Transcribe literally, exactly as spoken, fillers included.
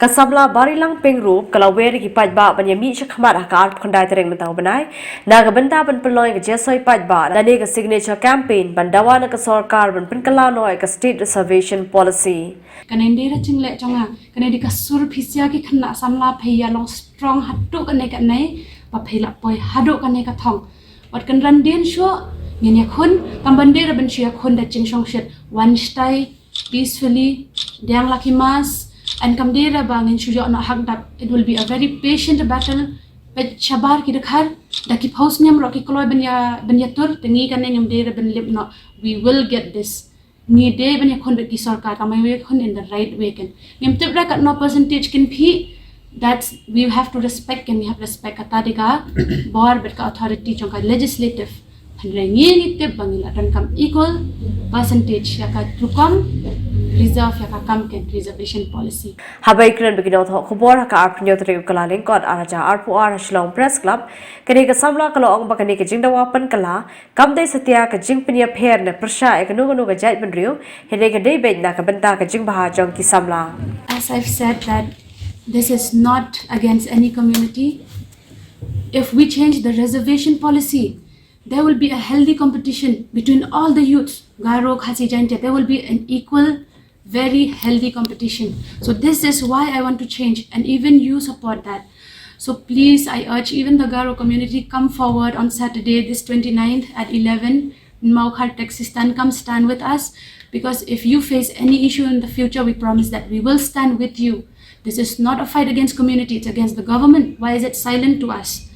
Ka samla Barilang Pyngrope ka la wer ïa ki paidbah ban ïa mih shakhmat ha ka arphew khyndai tarik mynta u bnai na ka bynta ban pynlong ïa ka jingsoi paidbah lane ka signature campaign ban dawa na ka sorkar ban pynkylla noh ïa ka State Reservation Policy. Kane dei ka jingleh jong nga, kane dei ka sur phi sha ki khynnah samla, phi ïa long strong haduh kane kane, ba phi lah poi haduh kane ka thong. Wat kynran dien shuh, ngin ïakhun, kam ban dei ruh ban shu ïakhun da jingshongshit, wan shatai peacefully, pdiang la ki mask, and kam dei ruh ba ngin shu ïoh noh hakdap. It will be a very patient battle. Peit shabar ki dkhar, da ki phew snem ruh ki kloi ban ïa, ban ïatur, te ngi kane ngim dei ruh ban lip noh. We will get this. Ngi dei ban ïakhun bad ki sorkar, tang ma ïakhun in the right way kan. Ngim tip ruh katno percentage kin phi, that's, we have to respect, kan, we have respect, kata dei ka bor bad ka authority jong ka legislative. Hynrei ngi ngi tip ba ngi la donkam equal percentage ïa ka rukom reserve, ïa ka kam kan, reservation policy. Haba ïakren bad ki nongthoh khubor ha ka arphew tarik u Kyllalyngkot arhajar arphew ar ha Shillong Press Club, kane ka samla ka la ong ba kane ka jingdawa pynkylla kam dei satia ka jingpynïapher ne pyrshah ïa kano kano ka jaitbynriew, hynrei ka dei beit na ka bynta ka jingbha jong ki samla. As I've said that this is not against any community. If we change the reservation policy, there will be a healthy competition between all the youths, Garo, Khasi, Jaintia. There will be an equal, very healthy competition. So this is why I want to change, and even you support that. So please, I urge even the Garo community, come forward on Saturday, this twenty-ninth at eleven in Mawkhar taxi stand. Come stand with us, because if you face any issue in the future, we promise that we will stand with you. This is not a fight against community, it's against the government. Why is it silent to us?